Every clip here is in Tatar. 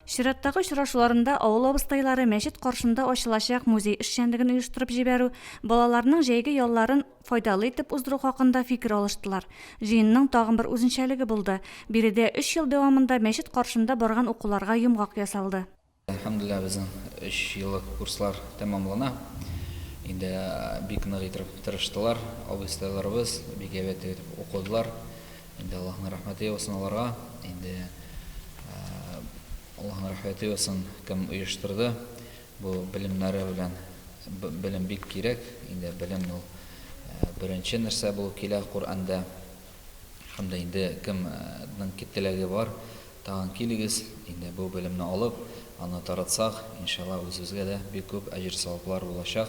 Чираттагы очрашуларында авыл абыстайлары мәчет каршында ачылачак музей эшчәнлеген оештырып җибәрү, балаларның җәйге ялларын файдалы итеп уздыру хакында фикер алыштылар. Җыенның тагын бер үзенчәлеге булды, биредә өч ел дәвамында мәчет каршында барган укуларга йомгак ясалды. Әлхәмдүлилләһ, безнең өч еллык курслар тәмамлана. Инде бик нык итеп тырыштылар абыйстайларыбыз, бик әйбәт итеп укыдылар. Инде Аллаһның рәхмәте яусын аларга. Инде Аллаһның рәхмәте яусын, кем оештырды бу белемнәре белән. Белем бик кирәк. Инде белем ул беренче нәрсә булып килә Коръәндә. Һәм дә инде кемнең теләге бар, тагын килегез, инде бу белемне алып, аны таратсак, иншалла, үзебезгә дә бик күп әҗер-саваплар булачак.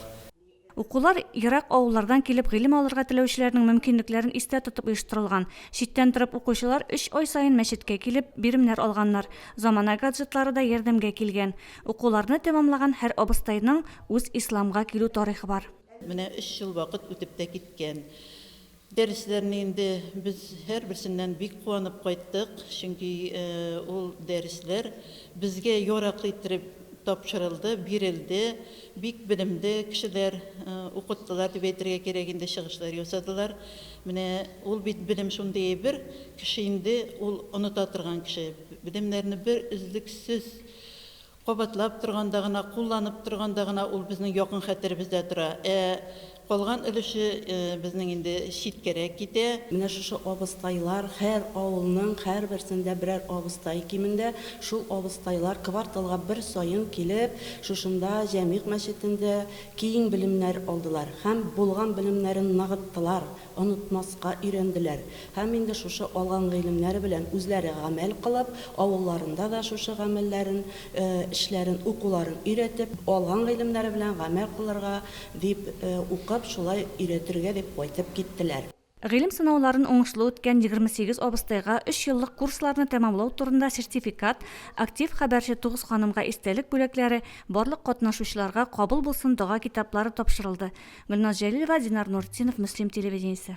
Укулар ерак авыллардан килеп гыйлем алырга теләүчеләрнең мөмкинлекләрен истә тотып оештырылган. Читтән торып укучылар өч ай саен мәчеткә килеп, биремнәр алганнар. Замана гаджетлары да ярдәмгә килгән. Укуларны тәмамлаган һәр абыстайның үз исламга килү тарихы бар. Менә өч ел вакыт үтеп тә киткән. Дәресләрне инде без һәрберсеннән бик куанып кайттык, чөнки ул дәресләр безгә яраклы иттереп тапшырылды, бирелде. Бик белемле кешеләр укыттылар дип әйтергә кирәк инде, чыгышлар ясадылар. Менә ул бит белем шундый әйбер, кеше инде ул оныта торган кеше. Белемнәрне бер өзлексез Кабатлап торганда гына, кулланып торганда гына ул безнең якын хәтеребездә тора. Ә калган өлеше безнең инде читкәрәк китә. Менә шушы абыстайлар, һәр авылның һәрберсендә берәр абыстай кимендә, шул абыстайлар кварталга бер саен килеп, шушында Җәмигъ мәчетендә киң белемнәр алдылар һәм булган белемнәрен ныгыттылар, онытмаска өйрәнделәр һәм инде шушы алган гыйлемнәре белән үзләре гамәл кылып, авылларында да шушы гамәлләрен, эшләрен, укуларын өйрәтеп, алган гыйлемнәре белән гамәл кылырга дип укып, шулай өйрәтергә дип кайтып киттеләр. Гыйлем сынауларын уңышлы үткән 28 абыстайга өч еллык курсларны тәмамлау турында сертификат, актив хәбәрче тугыз ханымга истәлек бүләкләре, барлык катнашучыларга кабул булсын дога китаплары тапшырылды. Гөлназ Җәлилова, Динар Нуртдинов, Мөслим телевидениесе.